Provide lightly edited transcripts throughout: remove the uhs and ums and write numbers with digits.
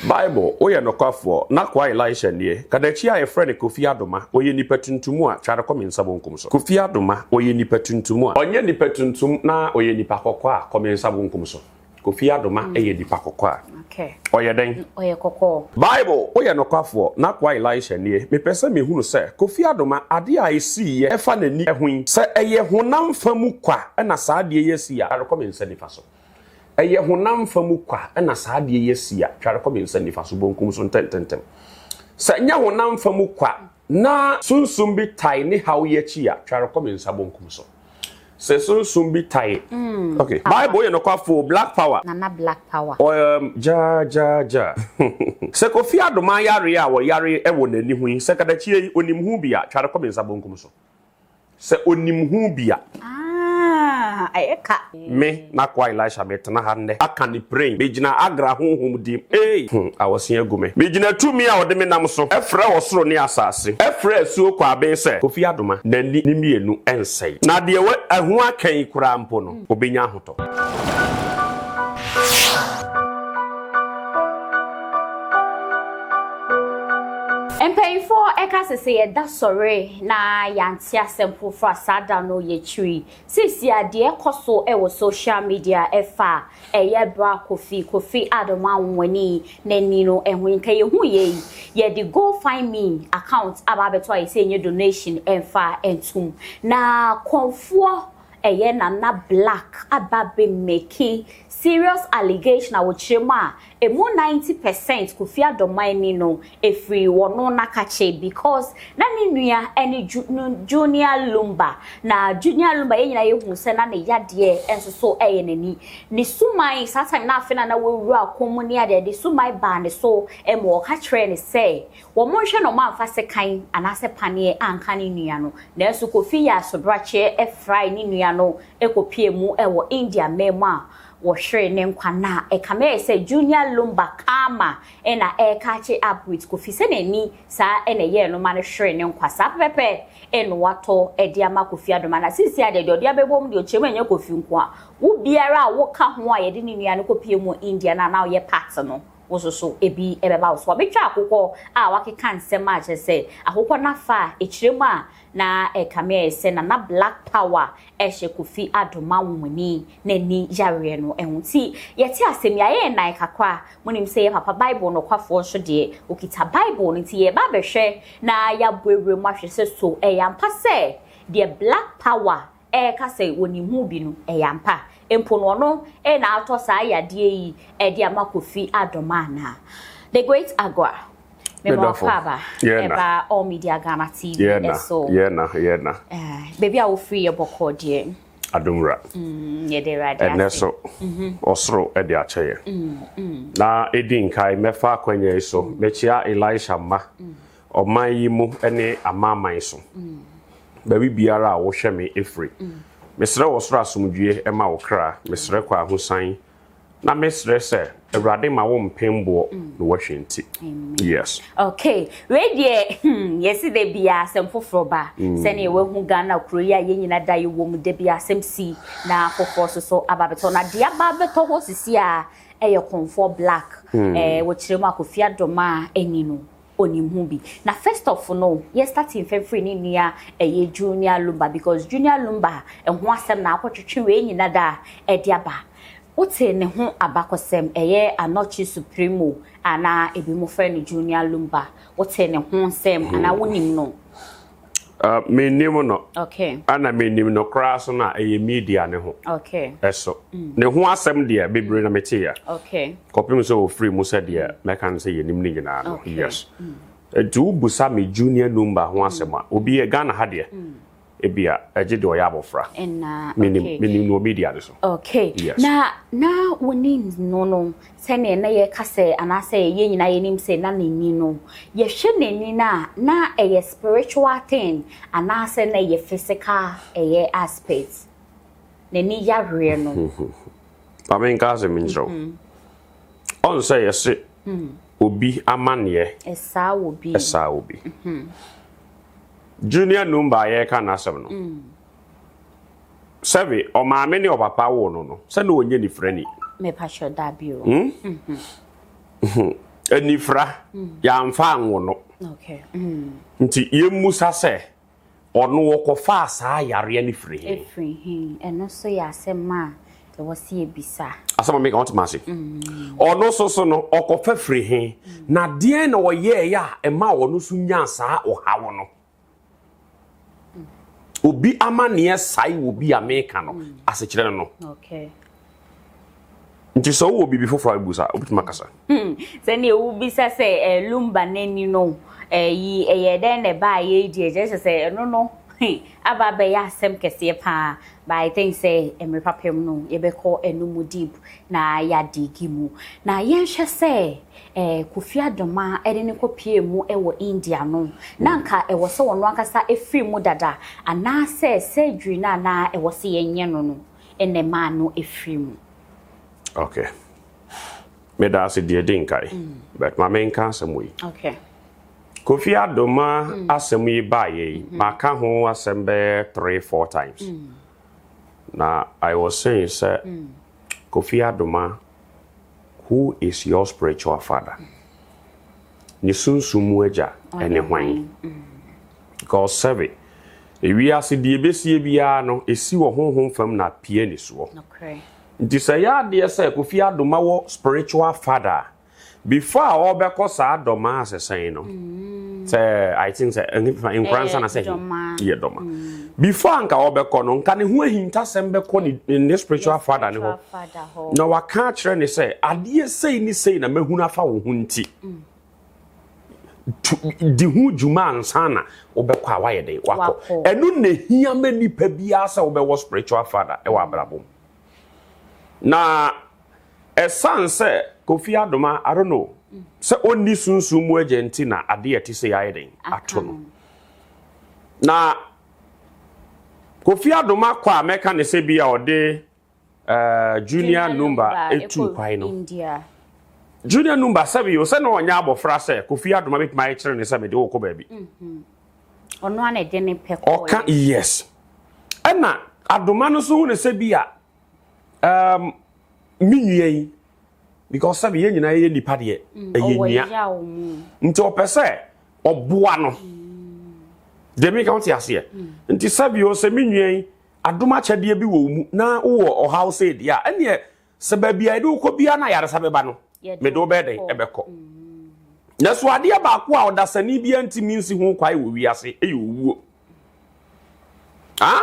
Bible, Woyɛ nokwafoɔ, N'akoa Elisha nie. Kadakyi a yɛfrɛ no Kofi Adoma, ɔyɛ nipa tuntum a, tware kɔ me nsa bonkum so. Kofi Adoma, ɔyɛ nipa tuntum a. Ɔnyɛ nipa tuntum na ɔyɛ nipa kɔkɔɔ a, kɔ me nsa bonkum so. Kofi Adoma yɛ nipa kɔkɔɔ a. Ɔyɛ dɛn? Ɔyɛ kɔkɔɔ. Bible, Woyɛ nokwafoɔ, N'akoa Elisha nie. Mepɛ sɛ mehunu sɛ, Kofi Adoma, adeɛ a ɛsiiɛ ɛfa n'ani ho yi, sɛ ɛyɛ honam fa mu kwa na saa adeɛ yi asi a, tware kɔ me nsa nifa so. Ɛyɛ honam fa mu kwa na saa adeɛ yi asi a, tware kɔ me nsa nifa so, bonkum so ntɛmntɛmntɛm. Sɛ ɛnyɛ honam fa mu kwa na sunsum bi tae ne haw yi akyi a, tware kɔ me nsa bonkum so. Sɛ sunsum bi tae. Okay. Bible yɛ nokwafo o, Black power. Nana Black Power. Um, gya gya gya. Sɛ Kofi Adomah yareɛ a ɔyare wɔ n'ani ho yi, sɛ kadakyie yi, onim ho bi a, tware kɔ me nsa bonkum so. Sɛ onim ho bi a. Ah, ɛyɛ ka. Me, n'akoa Elisha, metena ha nnɛ aka ne piren. Megyina Agra honhom dim. Ei! Hu awɔse agu me. Megyina tumi a ɔde me nam so frɛ ɔsoro ne asase, frɛ asuo kwaben sɛ, Kofi Adoma, n'ani ne mmienu nsɛe. Na deɛ wa, ɛho aka yi koraa mpo no, ɔbɛnya ahotɔ. Mpanyinfoɔ ɛka sɛ sɛ yɛda sɔre na yɛante asɛm foforɔ a saa da no yɛkyiri. Seesei a deɛ ɛkɔ so wɔ social media ɛfa ɛyɛ bra Kofi Kofi Adom Anwonwani n'ani no ho yi nka yɛhu yei yɛde go find me account aba abɛto a yɛsɛ yɛnyɛ donation ɛmfa ntom na kɔnfoɔ ɛyɛ Nana Black aba bɛ make serious allegation a wɔkyerɛ mu a Emu 90 percent Kofi Adomah ani no ɛfiri wɔno nakakye because na ne nua ɛne Junior Lumba na Junior Lumba yɛn nyinaa yɛhuu sɛ na ne yadeɛ nso so ɛyɛ n'ani ne suman saa time na afe na na wawura ko mu ne adeɛ de suman baa ne so ɛma ɔka kyerɛɛ ne sɛ wɔn nhwɛ na wɔn amfa sekan anaasɛ paneɛ anka ne nua no nanso Kofi yɛ asobrakyeɛ ɛfrae ne nua no ɛkɔpie mu ɛwɔ India mmaa mu a Wɔhweree ne nkwa na ɛkame ayɛ sɛ Junior Lumba Karma na ɛrekatche up with Kofi sɛ n'ani saa na ɛyɛɛ no ma no hweree ne nkwa saa pɛpɛpɛ na watɔ de ama Kofi Adomah na seesei a deɛ deɛ ɔde abɛbɔ mu deɛ ɔkyerɛ mu ɛnyɛ Kofi nko a wo biara a woka ho a yɛde ne nua no kɔpie mu India no a na woyɛ part no wo nso so ebi bɛba wo so wabɛtwa akokɔ a wakeka nsɛm a kyerɛ sɛ akokɔ no afa a ɛkyerɛ mu a na ɛkame ayɛ sɛ Nana Black Power ɛhyɛ Kofi Adomah nwomani n'ani yareɛ no ho. Nti yɛte asɛm yi a, ɛyɛ nan kakra. Monim sɛ yɛ papa Bible nokwafoɔ nso deɛ, ɔkita Bible no. Nti yɛreba abɛhwɛ na yɛabɔ awura mu ahwɛ sɛ so ɛyɛ ampa sɛ deɛ Black Power ɛreka sɛ wɔnim ho bi no, ɛyɛ ampa. Mpo no ɔno na atɔ saa yadeɛ yi de ama Kofi Adomah anaa. The Great Agora. Mema Medɔfo, wakɔ aba yɛ na. ɛba All Media Ghana TV Yɛ na, ɛso. yɛ na, yɛ na. Eh, baabi a wofiri yɛ bɔkɔɔ deɛ. Adom wura. Yɛde Awurade Ɛnɛ ase. so, ɔsoro de akyɛ yɛn. Na ɛdi nkae, mɛfa akwanya yi so, mɛkyia Elisha mma, ɔman yi mu ne amanaman so. Baabi biara a wohwɛ me ɛfiri. Mesrɛ wɔ soro asomdwie ma wo kra, mesrɛ kɔ ahosan Na me srɛ sɛ awurade ma wo mpem boɔ na wahwɛ nti. Yes. Okay, wei deɛ hmm, yɛsi da biara asɛm foforɔ ba. Sɛnea wahu Ghana kuro yi a yɛn nyina da yi wɔ mu da biara asɛm si na foforɔ nso so aba abɛtɔ. Na deɛ aba abɛtɔ hɔ sisi a ɛyɛ Kɔmfoɔ Black. Eh, wɔkyerɛ mu a Kofi Adomah ani no onim ho bi. Na first of no, yɛ starting fɛfiri ne nua ɛyɛ Junior Lumba because Junior Lumba ɛho asɛm na akɔtwetwe wei nyina da ɛde aba. Wote ne ho abakɔsɛm ɛyɛ Anokye Supremo anaa ebinom frɛ no Junior Lumba. Wote ne ho nsɛm anaa wonim no? Mennim no. Okay. Ɛna mennim no koraa so na ɛyɛ media ne ho. Okay. Ɛso. Ne ho asɛm deɛ bebree na meteeɛ. Okay. Kɔpem sɛ ɔfiri mu sɛ deɛ mɛka no sɛ yɛnim no nyinaa no. Okay. Yes. Nti wobusa me Junior Lumba ho asɛm a, obi yɛ Ghana ha deɛ, ebia ɛgye deɛ ɔyɛ abɔfra. Ɛna, Menim, okay. menim no wɔ media no so. Okay. Yes. Na na wonim no no sɛnea na yɛka sɛ anaasɛ yɛn nyinaa yɛnim sɛ na n'ani no yɛhwɛ n'ani no a na ɛyɛ spiritual thing anaasɛ na ɛyɛ physical ɛyɛ aspect n'ani yareɛ no. Ma menka asɛm nkyerɛ wo. Ɔn sɛ yɛse obi amanneɛ Ɛsaa wɔ bi. ɛsaa obi. Junior Numba a yɛreka n'asɛm no, sɛbe ɔmaame ne ɔpapa woo no no, sɛ na ɔnyɛ nifirani. Mepakyɛ dabi o. Anifra, yɛamfa anwo no. Nti yɛmmusa sɛ, ɔno ɔkɔfaa saa yareɛ no firi he? Ɛfiri he? Ɛno nso yɛ asɛm a ɛwɔ sɛ yɛbisa. Asɛm a meka, wote m'ase? Ɔno nso so no, ɔkɔfa firi he? Na deɛn na ɔyɛeɛ a ɛmaa ɔno nso nyaa saa ɔhaw no? Obi amanneɛ sae wɔ bi a meka no asekyerɛ no no. Nti sɛ wowɔ biribi foforɔ a wobisa, wobɛtumi akasa. Sɛdeɛ wobisa sɛ eh, Lumba n'ani no ɛyi eh, ɛyɛ dɛn na ɛbaa yɛ deɛ kyerɛ sɛ ɛno no aba abɛyɛ asɛm kɛseɛ paa. But I think sɛ mmerɛ papa mu no yɛbɛkɔ ɛno mu deep na yɛadigi mu. Na yɛnhwɛ sɛ eh, Kofi Adomah de no kɔpuee mu wɔ India no, na anka ɛwɔ sɛ ɔno ankasa firi mu dada anaasɛ surgery no a na ɛwɔ sɛ yɛnyɛ no no na ɛmaa no firi mu? Okay. Meda ase deɛ di nkae, mm. but ma menka asɛm wei. Okay. Kofi Adomah mm. asɛm yi baeɛ yi, mm -hmm. maka ho asɛm bɛyɛ 3 4 times. Na I was saying sɛ Kofi Adomah, who is your spiritual father? Ne sunsum mu agya ɛne hwan? Because sɛbe, ewiase deɛ ebesie biara no, esi wɔ honhom fam na pie ne soɔ. Nti sɛ yɛ adeɛ sɛ Kofi Adomah wɔ spiritual father a, before a ɔbɛkɔ saa dɔma asesɛn no, sɛ I think sɛ Nkoransa na sɛ yɛ dɔma. Before anka ɔbɛkɔ no, nka ne ho ahintasɛm bɛkɔ ne spiritual father ne hɔ. Na waka akyerɛ ne sɛ, adeɛ sei ne sei na mahunu afa wo ho nti. Di ho dwuma ansa na wobɛkɔ a wayɛ den wakɔ. Ɛno na ehia ma nipa biara sɛ wobɛwɔ spiritual father ɛwɔ abrabɔ mu. Na ɛsan sɛ Kofi Adomah, I don't know, sɛ ɔnni sunsum mu agya nti na adeɛ ɛte sɛ yɛayɛ den ato no. Na Kofi Adomah kɔ a mɛka ne sɛ bi a ɔde Junior Numba etu kwan no. Junior Numba sɛbi o sɛ na ɔnyɛ abɔfra sɛ Kofi Adomah bɛtumi ayɛ kyerɛ ne sɛ mede wokɔ baabi. Ɔno ana ɛde ne pɛ kɔɔ. Ɔka yes. Ɛna Adoma no nso hu ne sɛ bi a me nua yi, because sɛbi yɛn nyinaa yɛ nipa deɛ, ɛyɛ nua. Nti ɔpɛ sɛ ɔboa no. Deɛ meka wote aseɛ. Nti sɛbi o sɛ me nua yi, adom akyɛdeɛ bi wɔ wo mu na wowɔ ɔhaw sɛ deɛ a, ɛneɛ sɛ baabi a yɛde wokɔ biara na ayaresa bɛba no, mede wo bɛyɛ dɛn ɛbɛkɔ. Na so adeɛ baako a ɔdasani biara ntumi nsi ho kwae wɔ wiase ɛyɛ owuo. Ah?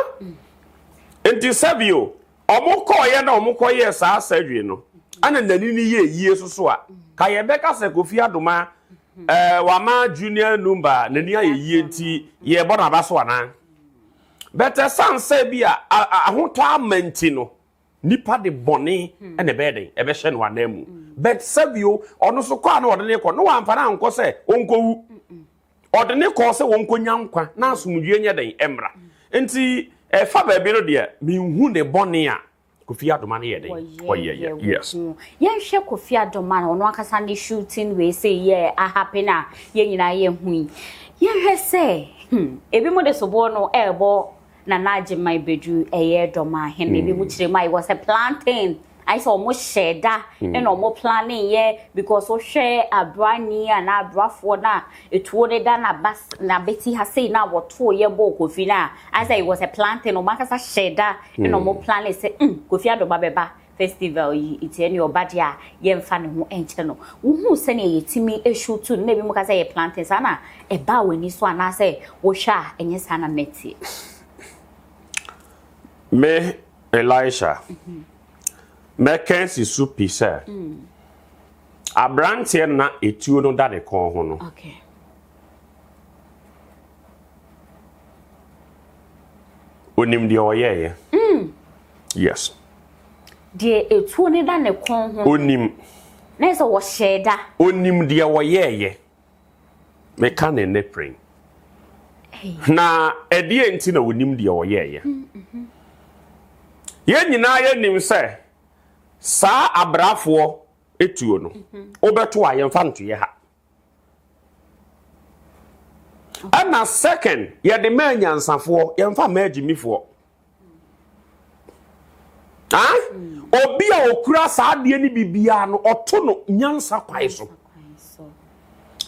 Nti sɛbi o, ɔmo kɔɔyɛ na ɔmo kɔyɛɛ saa surgery no, ɛna n'ani no yɛ yie soso a, ka yɛbɛka sɛ Kofi Adomah wama Junior Numba n'ani ayɛ yie nti yɛbɔ n'aba so anaa? But ɛsan sɛ bi a ahotɔ ama nti no, nipa de bɔne ɛna ɛbɛyɛ den ɛbɛhyɛ no anan mu. But sɛbi o, ɔno so kɔ a na ɔde ne kɔ, na wamfa no ankɔ sɛ ɔnkɔwu. Ɔde ne kɔɔ sɛ wɔnkɔnya nkwa na asomdwie nyɛ den ɛmmra. Nti ɛfa baabi no deɛ, menhu ne bɔne a Kofi Adomah no yɛ den ɔyɛyɛ. Yes. Yɛnhwɛ Kofi Adomah no, ɔno ankasa ne shooting wei sɛ yɛ ahappen a yɛn nyinaa yɛhu yi. Yɛnhwɛ sɛ ebi mo de soboɔ no ɛrebɔ Nana Agyeman Badu ɛyɛ Dɔmahene. Ebi mo kyerɛ mu a it was a planting. Ayɛ sɛ ɔmo hyɛ da ɛna ɔmo planning yɛ because wohwɛ abrani anaa abrafoɔ no a etuo ne da n'aba n'abeti ha sei na wɔtoo yɛ bɔɔ Kofi no a, ayɛ sɛ it was a planting. Ɔmo ankasa hyɛ da ɛna ɔmo planning sɛ Kofi Adomah bɛba festival yi nti ɛne ɔba deɛ a yɛmfa ne ho nkyɛ no. Wohuu sɛnea yɛtumi shoot no na ebi mo ka sɛ yɛ planting saa na ɛbaa w'ani so anaasɛ wohwɛ a ɛnyɛ saa na nɛteɛ? Me Elisha, mɛka asi so pi sɛ aberanteɛ na etuo no da ne kɔn ho no. Onim deɛ ɔyɛɛyɛ. Yes. Deɛ etuo no da ne kɔn ho. Onim. Na sɛ wɔhyɛɛ da. Onim deɛ ɔyɛɛyɛ. Meka ne ne pren. Na ɛdeɛ nti na onim deɛ ɔyɛɛyɛ. Yɛn nyinaa yɛnim sɛ saa abrafoɔ etuo no, wobɛto a yɛmfa ntoyɛ ha. Ɛna second, yɛde maa nyansafoɔ, yɛmfa maa agyimifoɔ. Ah? Obi a okura saa adeɛ no bibiara no, ɔto no nyansa kwan so.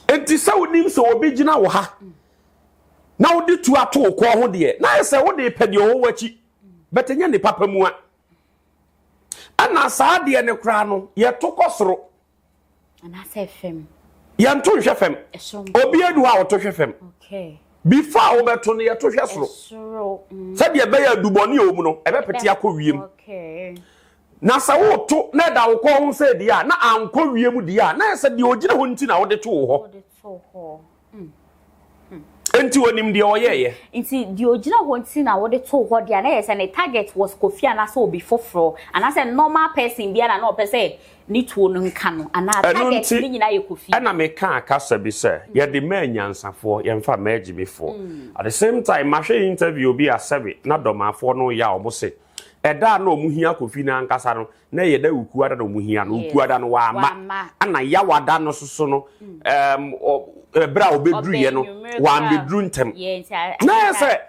Enti sɛ wonim sɛ obi gyina wo ha na wode tu ato wo kɔn ho deɛ, na ayɛ sɛ wode pɛ deɛ ɔwɔ w'akyi, but ɛnyɛ ne papa mu a. Ɛna saa deɛ no koraa no, yɛto kɔ soro. Anaasɛ fam. Yɛnto nhwɛ fam. Obi adu hɔ a ɔto hwɛ fam. Before a wobɛto no, yɛto hwɛ soro. Sɛdeɛ ɛbɛyɛ adubɔne a ɛwɔ mu no, ɛbɛpete akɔ wiem. Na sɛ woto na ɛda wo kɔn ho sɛ deɛ a, na ankɔ wiem deɛ a, na ɛsɛ deɛ ɔgyina hɔ nti na wode too hɔ. Enti onim deɛ ɔyɛeɛ. Nti deɛ ɔgyina hɔ nti na wode too hɔ deɛ a, na ɛyɛ sɛ ne target was Kofi anaasɛ obi foforɔ anaasɛ normal person biara na na ɔpɛ sɛ ne tuo no nka no anaa Ɛno target nti no nyinaa yɛ Kofi. ɛna mekaa kasa bi sɛ yɛde ma anyansafoɔ, yɛmfa mma agyimifoɔ. At the same time, mahwɛ interview bi a sɛbe na Dɔmafoɔ no reyɛ a wɔse ɛda a na wɔhia Kofi no ankasa no, na ɛyɛ dɛ Ukuada na ɔmo hia no, Ukuada no wamma, ɛna Yawada no soso no, ɛɛm, ɛberɛ a ɔbɛduruiɛ no, wambɛduru ntɛm. Na ɛyɛ sɛ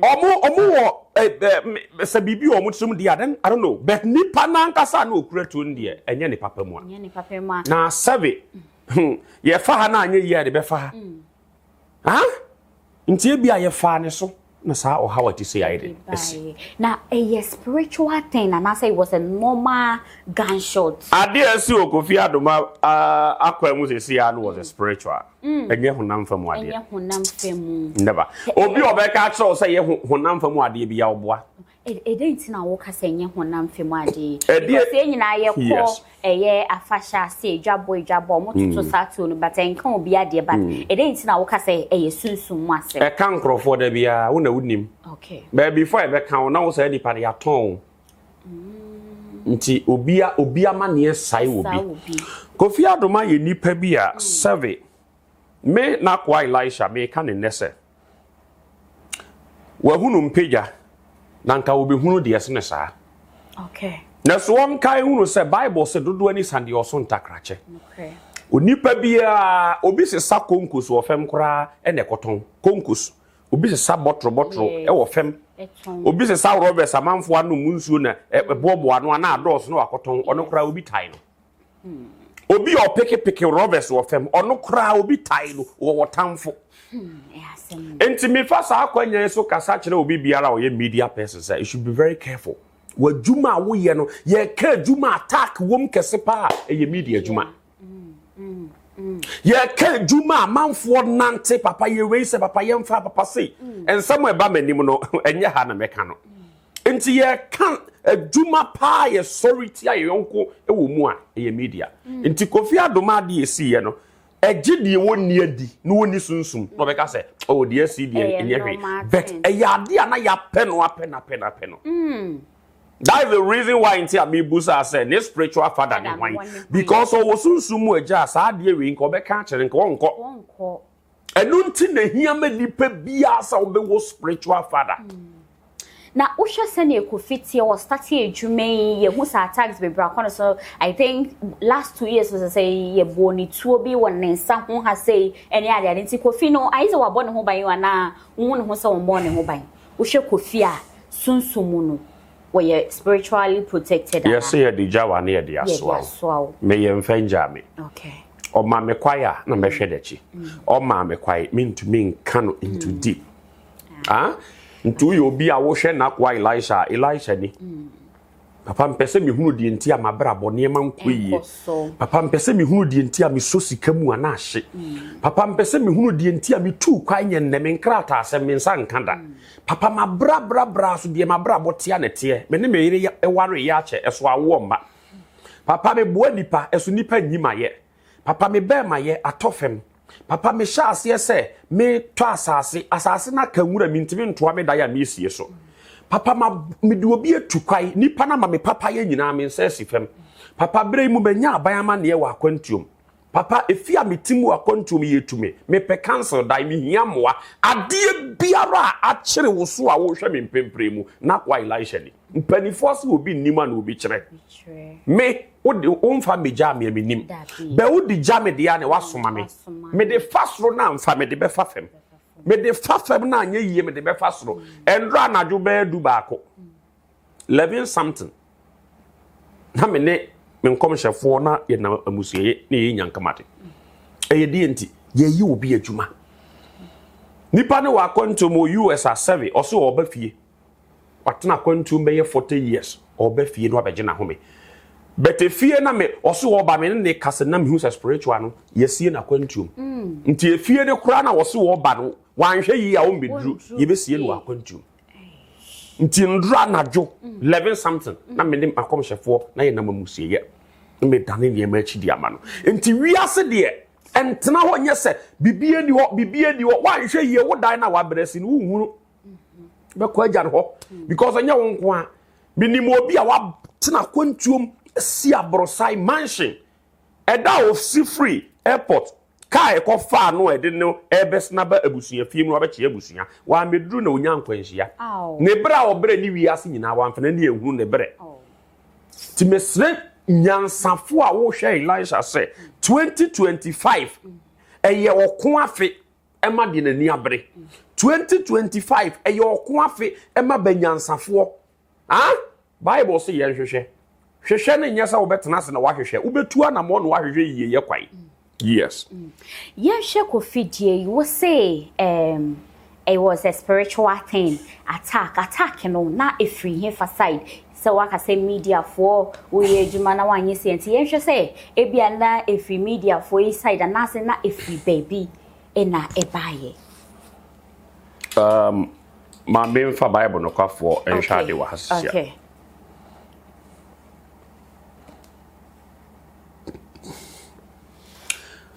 ɔmo ɔmo wɔ ɛ ɛ sɛ biribi wɔ ɔmo tirim deɛ a, then I don't know, but nipa no ankasa a na ɔkura tuo no deɛ, ɛnyɛ ne papa mu a. Na sɛbe, hmm, yɛfa ha na anyɛ yie a, yɛde bɛfa ha. Ah? Nti ebia yɛfaa ne so na saa ɔhaw a ɛte sei ayɛ dɛn asi. Na ɛyɛ spiritual thing anaasɛ it was a normal gunshot? Adeɛ a asi wɔ Kofi Adoma akwan mu seesei ara no was a spiritual. Ɛnyɛ honam fam adeɛ. Ɛnyɛ honam fam mu. Never. Obi a ɔbɛka akyerɛ wo sɛ ɛyɛ honam fam adeɛ biara ɔboa. Ɛdɛn nti na woka sɛ ɛnyɛ honam fam ade yi? Because yɛn nyinaa yɛkɔ ɛyɛ afahyɛ ase, adwabɔ adwabɔ, wɔn toto saa tuo no, but ɛnka obi adeɛ, but ɛdɛn nti na woka sɛ ɛyɛ sunsum mu asɛm? Ɛka nkorɔfoɔ da biara, wo na wonim. But before ɛbɛka wo, na wo saa nipa no yɛatɔn wo. Nti obi obi amaneɛ sae wɔ bi. Kofi Adoma yɛ nipa bi a sɛbe me n'akoa Elisha meka ne nnɛ sɛ, Wahunu mpagya, na nka wɔbɛhunu deɛ ɛsene saa. Okay. Na so wɔnkae hunu sɛ Bible se dodoɔ ani sa deɛ ɔso ntakrakyɛ. Onipa biara, obi sesa konkos wɔ fam koraa ɛna ɛkɔtɔn konkos. Obi sesa bɔtoro bɔtoro ɛwɔ fam. Obi sesa rɔbɛs amanfoɔ anom nsuo na ɛboaboa ano anaa adɔɔso na wakɔtɔn, ɔno koraa obi tae no. Obi a ɔpekepeke rɔbɛs wɔ fam, ɔno koraa obi tae no, wɔwɔ tamfo. Nti mefa saa akwanya yi so kasa kyerɛ obi biara a ɔyɛ media person sɛ you should be very careful. W'adwuma a woyɛ no, yɛka adwuma attack wom kɛse paa, ɛyɛ media adwuma. Yɛka adwuma a amanfoɔ nante papa yɛ wei sɛ papa yɛmfa papa sei. Nsɛm a ɛba m'anim no, ɛnyɛ ha na mɛka no. Nti yɛka adwuma paa yɛsɔre tia yɛn yɔnko wɔ mu a, ɛyɛ media. Nti Kofi Adoma adeɛ ɛsiiɛ no, ɛgye deɛ wɔnni adi na wɔnni sunsum na ɔbɛka sɛ, oh deɛ asi deɛ ɛnyɛ hwee. But ɛyɛ adeɛ a na yɛapɛ no apɛ no apɛ no apɛ no. That is the reason why nti a mebusaa sɛ ne spiritual father ne hwan. Because ɔwɔ sunsum mu agya a saa adeɛ wei nka ɔbɛka akyerɛ nka ɔnkɔ. Ɛno nti na ehia ma nipa biara sɛ wobɛwɔ spiritual father. Na wohwɛ sɛnea Kofi teɛ wɔ starte adwuma yi yɛhu sɛ attacks bebree akɔ no so I think last 2 years sɛ sɛ yɛbɔɔ ne tuo bi wɔ ne nsa ho ha sei ɛne ade ade nti Kofi no ayɛ sɛ wabɔ ne ho ban anaa wohu ne ho sɛ wɔmmɔɔ ne ho ban. Wohwɛ Kofi a sunsum mu no wɔyɛ spiritually protected anaa? Yɛse yɛde gya wa ne yɛde asoa wo. Meyɛ mfa ngyaa me. Okay. Ɔma me kwae a na mɛhwɛ n'akyi. Ɔmaa me kwae mentumi nka no into deep. Ah? Nti woyɛ obi a wohwɛ n'akoa Elisha a, Elisha ni. Papa mpɛ sɛ mehunu deɛ nti a m'abrabɔ nneɛma nkɔ yie. Papa mpɛ sɛ mehunu deɛ nti a mesɔ sika mu a na ahye. Papa mpɛ sɛ mehunu deɛ nti a metuu kwan nyɛ nnɛ me nkrataa asɛm me nsa nka da. Papa mabrabrabra so deɛ m'abrabɔ tea na ɛteɛ. Me ne me yere ware yɛ akyɛ ɛso awoɔ mma. Papa meboa nipa ɛso nipa nyi mayɛ. Papa me bɛɛ mayɛ atɔ fam. Papa mehyɛ aseɛ sɛ metɔ asase, asase no aka nwura mentumi ntoa me dan a mesie so. Papa ma mede obi atu kwae, nipa no ama me papayɛ nyinaa me nsa asi fam. Papa berɛ yi mu manya aban amanneɛ wɔ akwantuom. Papa efi a mete mu wɔ akwantuom yɛ tu me, mepɛ council dan, mehia mmoa. Adeɛ biara a akyere wo so a wohwɛ me mprempren mu, na akoa Elisha ni. Mpanimfoɔ se obi nnim a na obi kyerɛ. Me, wode womfa mmegyaa me a menim. Bɛ wode gya me deɛ a na wasoma me. Mede fa soro na amfa mede bɛfa fam. Mede fa fam na anyɛ yie mede bɛfa soro. Ɛndora anadwo bɛyɛ 11, 11 something. Na me ne me nkɔmhyɛfoɔ na yɛnam amusueɛ na yɛyɛ nyankamade. Ɛyɛ deɛ nti yɛyi obi adwuma. Nipa ne wɔ akwantuo mu wɔ US asɛve ɔso ɔba fie. Watena akwantuo mu bɛyɛ 40 years ɔba fie no abɛgye n'ahome. But efie na me ɔso ɔba me ne ne kasa na mehu sɛ spiritual no yɛsie n'akwantuo mu. Nti efie no koraa na ɔso ɔba no wanhwɛ yie a ɔmbɛduru yɛbɛsie no wɔ akwantuo mu. Nti ndura anadwo 11 something na me ne akɔmhyɛfoɔ na yɛnam amusieyɛ na medane nneɛma akyi di ama no. Nti wiase deɛ ɛntena hɔ nyɛ sɛ biribi ani hɔ biribi ani hɔ wanhwɛ yie wo dan na wabrɛ si no wonhunu bɛkɔ agya no hɔ because ɛnyɛ wo nko a menim obi a watena akwantuom si aborosae mansion ɛda a osi firi airport kaa ɛkɔ faa no a ɛde no ɛbɛsena ba abusua fie mu na wabɛkyea abusua wamɛduru na onya nkwanhyia ne berɛ a ɔbrɛ ne wiase nyinaa wamfana ne ehunu ne berɛ nti mesrɛ nyansafo a wohwɛ Elisha sɛ 2025 ɛyɛ ɔko afe ɛma deɛ n'ani abere 2025 ɛyɛ ɔko afe ɛma bɛnyansafoɔ ah Bible sɛ yɛnhwehwɛ hwehwɛ no nyɛ sɛ wobɛtena ase na woahwehwɛ wobɛtu anammɔ na woahwehwɛ yie yɛ kwan yes. Yɛnhwɛ Kofi die yi wo se it was a spiritual thing attack attack no na ɛfiri hefa side sɛ waka sɛ mediafoɔ woyɛ adwuma na woanyɛ sɛ nti yɛnhwɛ sɛ ebia na ɛfiri mediafoɔ yi side anaasɛ na ɛfiri baabi ɛna ɛbaayɛ. Ma memfa Bible nokwafoɔ nhwɛ ade wɔ ha sisia. Okay.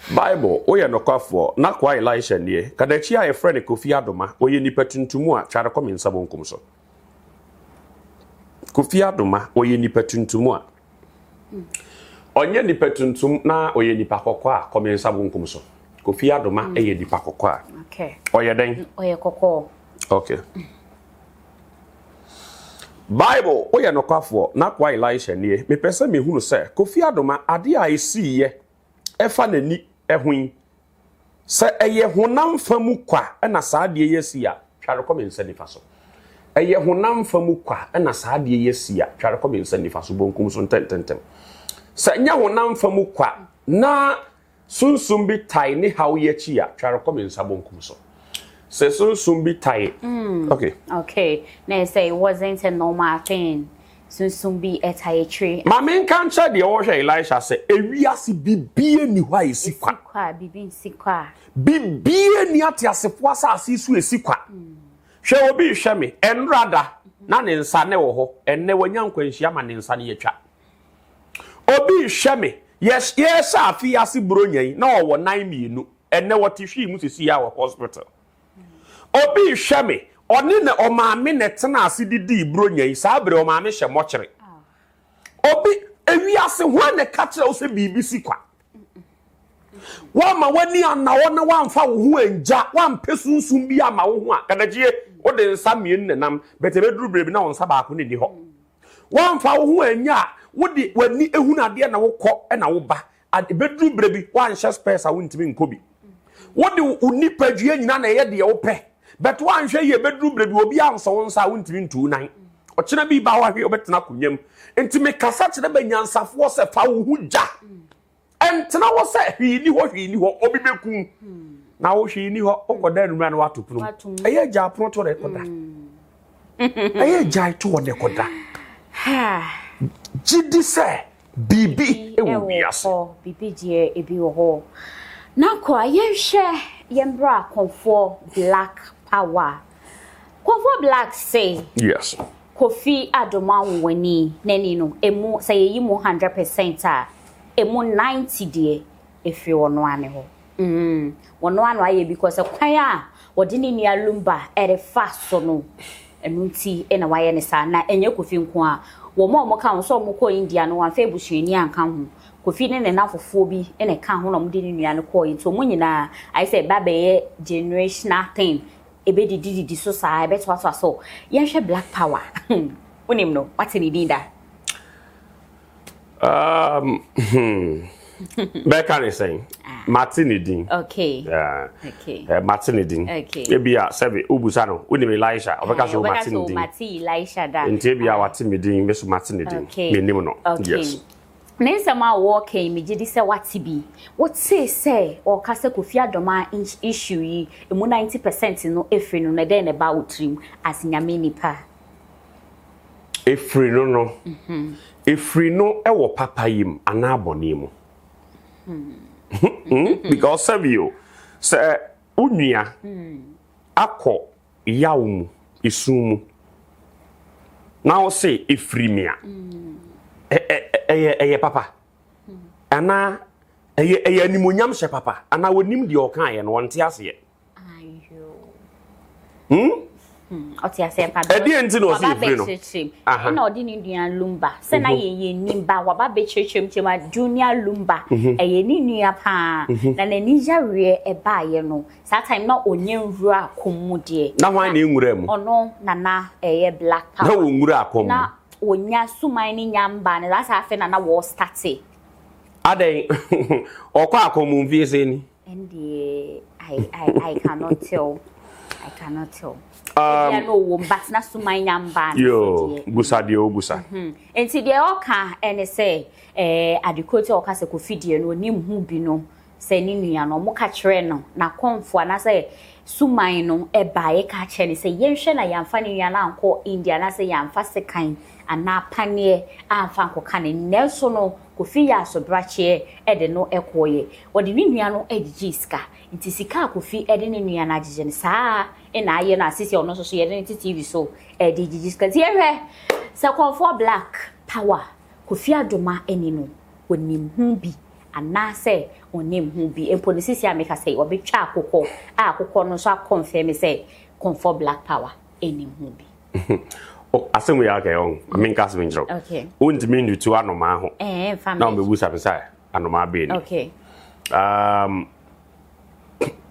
Bible, woyɛ nokwafoɔ, n'akoa Elisha nie, kadakyi a yɛfrɛ no Kofi Adoma, ɔyɛ nipa tuntum a, tware kɔ me nsa bonkum so. Kofi Adoma, ɔyɛ nipa tuntum a, ɔnyɛ nipa tuntum na ɔyɛ nipa kɔkɔɔ a, kɔ me nsa bonkum so. Kofi Adoma yɛ nipa kɔkɔɔ a. Okay. Ɔyɛ dɛn? Ɔyɛ kɔkɔɔ. Okay. Bible, woyɛ nokwafoɔ, n'akoa Elisha nie, mepɛ sɛ mehunu sɛ Kofi Adoma, adeɛ a ɛsiiɛ ɛfa n'ani ho yi, sɛ ɛyɛ honam fa mu kwa na saa adeɛ yi asi a, tware kɔ me nsa nifa so. Ɛyɛ honam fa mu kwa na saa adeɛ yi asi a, tware kɔ me nsa nifa so, bonkum so ntɛntɛntɛm. Sɛ ɛnyɛ honam fa mu kwa na sunsum bi tae ne haw yi akyi a, tware kɔ me nsa bonkum so. Sɛ sunsum bi tae, okay. Okay, na ɛsɛ it wasn't a normal thing. Sunsum bi tae akyire. Ma menka nkyerɛ deɛ ɔrehwɛ Elisha sɛ, ewiase biribiara nni hɔ a ɛsi kwa. Ɛsi kwa, biribi nsi kwa. Biribiara nni ateasefoɔ asase yi so a ɛsi kwa. Hwɛ obi rehwɛ me, ɛnnora da na ne nsa ne wɔ hɔ, ɛnnɛ wanya nkwanhyia ma ne nsa no yɛtwa. Obi rehwɛ me, yɛhyɛ afe yi ase buronya yi na ɔwɔ nan mmienu, ɛnnɛ wɔte hwii mu sisi a wɔ hospital. Obi rehwɛ me, ɔne ne ɔmaame na ɛtena ase didii buronya yi, saa bere ɔmaame hyɛ mɔkyere. Obi, ewiase hwan na ɛka kyerɛ wo sɛ biribi si kwa? Woama w'ani anna hɔ na woamfa wo ho angya, woampɛ sunsum bi ama wo ho a, kadakyie, wode nsa mmienu na ɛnam, but ɛbɛduru bere bi na wo nsa baako no nni hɔ. Woamfa wo ho anya a, wode w'ani ehunu adeɛ na wokɔ na woba. Ɛbɛduru berɛ bi, woanhyɛ spɛs a wontumi nkɔ bi. Wode wo nipadua nyinaa na ɛyɛ deɛ wopɛ. But woanhwɛ yie, ɛbɛduru berɛ bi, obi ansɔ wo nsa a wontumi ntu wo nan. Ɔkyena bi ba hɔ ahwɛ wobɛtena akonnwa mu. Nti mekasa kyerɛ banyansafoɔ sɛ fa wo ho gya. Ɛntena hɔ sɛ hwee ni hɔ hwee ni hɔ obi bɛku na wo hwee ni hɔ wokɔda anwummerɛ na woato pono mu. Ɛyɛ gya pono to na ɛkɔda. Ɛyɛ gya to hɔ na ɛkɔda. Gye di sɛ biribi wɔ wiase. Biribi deɛ ebi wɔ hɔ. Na kɔ a yɛnhwɛ yɛn bra Kɔmfoɔ Black Power. Kɔmfoɔ Black se. Yes. Kofi Adomah Nwonwani n'ani no emu sɛ yɛyi mu 100% a emu 90 deɛ ɛfiri ɔno ara ne hɔ. Mm, ɔno ara na wayɛ because kwan a wɔde ne nua Lumba ɛrefa so no ɛno nti na wayɛ ne saa na ɛnyɛ Kofi nko a wɔn a wɔka ho sɛ wɔn kɔɔ India no wɔamfa abusuani anka ho Kofi ne ne nnamfofoɔ bi na ɛka ho na wɔde ne nua no kɔɔ nti wɔn nyinaa ayɛ sɛ ɛba bɛyɛ generational thing ɛbɛdidididi so saa ɛbɛtoatoa so yɛnhwɛ Black Power wonim no wate ne din da. Bɛka ne sɛn mate ne din. Okay. Yeah. Okay. Mate ne din. Okay. Ebia sɛbe wobusa no wonim Elisha ɔbɛka sɛ mate ne din. Mate Elisha da. Nti ebia wate me din me so mate ne din. Okay. Menim no. Okay. Yes. Ne nsɛm a wɔreka yi, megye di sɛ woate bi. Wotee sɛ ɔreka sɛ Kofi Adomah issue yi, emu 90 percent no firi no no, ɛdɛn na ɛbaa wo tirim as Nyame nipa? Ɛfiri no no, ɛfiri no wɔ papa yi mu anaa bɔne mu? Because sɛbi o, sɛ wo nua akɔ yaw mu, esu mu, na wo se efiri me a, ɛyɛ ɛyɛ papa anaa ɛyɛ ɛyɛ animonyam hyɛ papa anaa onim deɛ ɔkaeɛ no ɔnte aseɛ. Hmm? Ɔte aseɛ pa. Ɛdeɛ nti na ɔse efiri no. Ɛna ɔde ne nua Lumba sɛ na yɛ yɛ nim ba waba bɛkyerɛkyerɛ mu kyerɛ mu a Junior Lumba ɛyɛ ne nua paa na n'ani yareɛ ɛbaeɛ no. Saa time na ɔnyɛ nwura kɔm mu deɛ. Na hwan na ɛnwura mu? Ɔno na na ɛyɛ black power. Na wɔnwura kɔm mu. Na wɔnya suman ne nya mba no saa afei na na wɔ starte. Adɛn ɔkɔ akɔm mu mfie sɛn ni? Ɛndeɛ I I I cannot tell I cannot tell. Ebia na ɔwɔ mu but na suman nya mba no so deɛ. Yoo busa deɛ ɔbusa. Nti deɛ ɔka ɛne sɛ ɛɛ adekoro ti a ɔka sɛ Kofi deɛ no ɔnim ho bi no sɛ ne nua no, wɔka kyerɛɛ no, n'akɔmfo anaasɛ suman no baeɛ ka kyerɛɛ no sɛ yɛnhwɛ na yɛamfa ne nua no ankɔ India anaasɛ yɛamfa sekan anaa paneɛ amfa ankɔka n'ani. Nanso no, Kofi yɛɛ asobrakyeɛ de no kɔeɛ. Ɔde ne nua no gyegyee sika. Nti sika a Kofi de ne nua no agyegye no, saa ara na ayɛ no a seesei ɔno nso so yɛde no te TV so de regyegye sika. Nti yɛhwɛ sɛ Kɔmfoɔ Black Power, Kofi Adoma ani no, ɔnim ho bi anaasɛ ɔnnim ho bi. Mpo no seesei a mekasa yi, wɔbɛtwa akokɔ a akokɔ no nso akɔnfɛme sɛ Komfort Black Power nnim ho bi. Asɛm wei aka ɔn, menka asɛm nkyerɛ wo. Okay. Wontumi ntutu anomaa ho. Eh, mfa Na wɔbɛbusa me sɛ anomaa bɛn ni. Okay.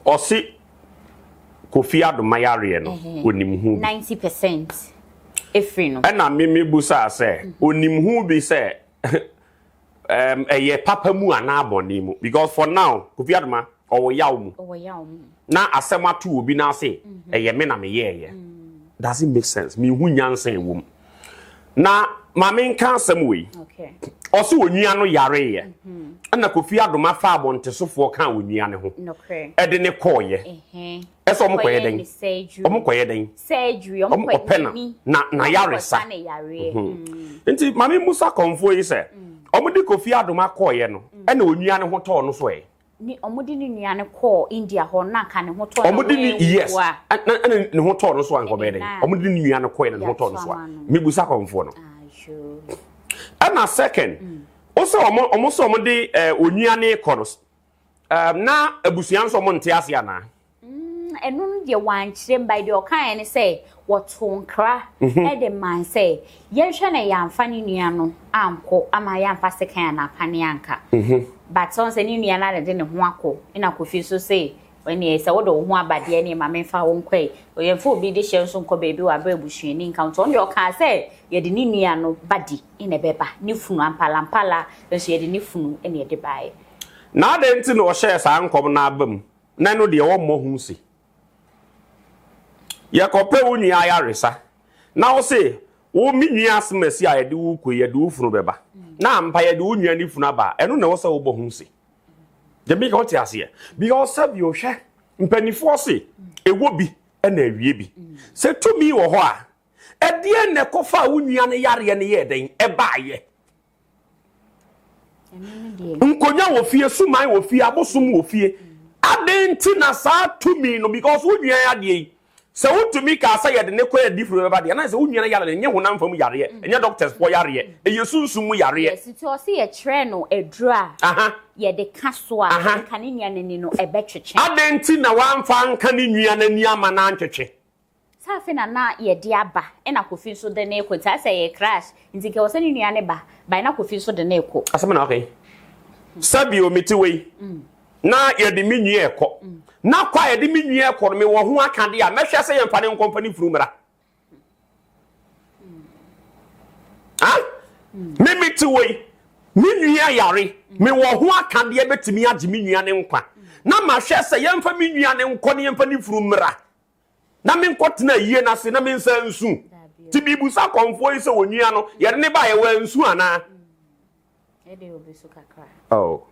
Ɔse Kofi Adoma yareɛ no, ɔnim ho bi. 90% ɛfiri no. Ɛna me mebusaa sɛ, ɔnim ho bi sɛ um, ɛyɛ papa mu anaa bɔne mu because for now Kofi Adoma ɔwɔ yaw mu na asɛm ato obi n'ase mhm. ɛyɛ me na meyɛɛyɛ mm. does it make sense mehu nyansa ɛwɔ mu na maame nka asɛm wei ɔse onua no yareeɛ mhm. ɛna Kofi Adoma fa abɔntesofoɔ ka onua ne ho ɛde ne kɔɔyɛ Ɛsɛ ɔmo kɔyɛ dɛn? Ɔmo kɔyɛ dɛn? Ɔmo kɔpɛ na na na yaresa. Mhm. Nti maame musa kɔnfoɔ yi sɛ ɔmo de Kofi Adoma kɔɔyɛ no ɛna onua ne ho tɔɔ no so ɛ. Ne ɔmo de ne nua no kɔɔ India hɔ na nka ne ho tɔɔ no. Ɔmo de ne yes ɛna ne ho tɔɔ no so a nka ɔbɛyɛ dɛn? Ɔmo de ne nua no kɔɛ na ne ho tɔɔ no so a mebusa kɔnfoɔ no. Ɛna second, ɔsɛ ɔmo ɔmo sɛ ɔmo de onua ne kɔ no Um, na abusua nso ɔmo nte ase anaa? Mm, ɛno no deɛ wankyerɛ mu, by deɛ ɔkaeɛ ne sɛ wɔtoo nkra mhm. de maa sɛ yɛnhwɛ na yɛamfa ne nua no ankɔ ama yɛamfa sekan anaa pane anka. Mhm. But ɔn sɛ ne nua no ara de ne ho akɔ ɛna Kofi nso se ɛneɛ sɛ wode wo ho aba deɛ ɛneɛ ma memfa wo nkɔ ɛ. Yɛmfa obi de hyɛ nso nkɔ baabi wɔ aberɛ abusuani nka ho. Nti ɔno deɛ ɔkaa sɛ yɛde ne nua no body na ɛbɛba, ne funu ampalampala nso yɛde ne funu na ɛde baeɛ. Na adɛn nti na ɔhyɛɛ saa nkɔm no aba mu, na ɛno deɛ wɔmmɔ ho se? Yɛkɔpɛ wo nua ayaresa, na wo se, Wo me nua asomasi a yɛde wo rekɔ yi, yɛde wo funu bɛba. Na ampa yɛde wo nua ne funu aba a, ɛno na ɛwɔ sɛ wobɔ ho se. Deɛ meka wote aseɛ? Because sɛbi ohwɛ, mpanimfoɔ se, ɛwɔ bi na awie bi. Sɛ tumi wɔ hɔ a, ɛdeɛn na ɛkɔfaa wo nua no yareɛ no yɛɛ dɛn ɛbaeɛ? Nkonya wɔ fie, suman wɔ fie, abosom wɔ fie. Adɛn nti na saa tumi no because wo nua adeɛ yi sɛ wotumi kaa sɛ yɛde ne kɔ adi firi bɛba deɛ na sɛ wo nua no yare no ɛnyɛ honam fam yareɛ ɛnyɛ doctors foɔ yareɛ ɛyɛ sunsum mu yareɛ. Yes, nti ɔse yɛkyerɛɛ no aduro a yɛde ka so a nka ne nua no ani no ɛbɛtwetwe. Adɛn nti na wamfa anka ne nua no ani ama no antwetwe? Sɛ afei na na yɛde aba ɛna Kofi nso de no rekɔ nti ayɛ sɛ ɛyɛ crash nti nka ɛwɔ sɛ ne nua no ba but na Kofi nso de no rekɔ. Asɛm na ɔka yi. Sɛbio mete wei na yɛde me nua rekɔ na kɔ a yɛde me nua rekɔ no mewɔ ho akadeɛ a mɛhwɛ sɛ yɛmfa no nkɔ mfa ne funu mmra. Ah? Me mete wei me nua yare mewɔ ho akadeɛ bɛtumi agye me nua ne nkwa na mahwɛ sɛ yɛmfa me nua ne nkɔ ne yɛmfa ne funu mmra. na menkɔtena ayie no ase na mensa nsu. Nti mebusa akɔmfoɔ yi sɛ onua no, yɛde ne baeɛ wansu anaa? Oh.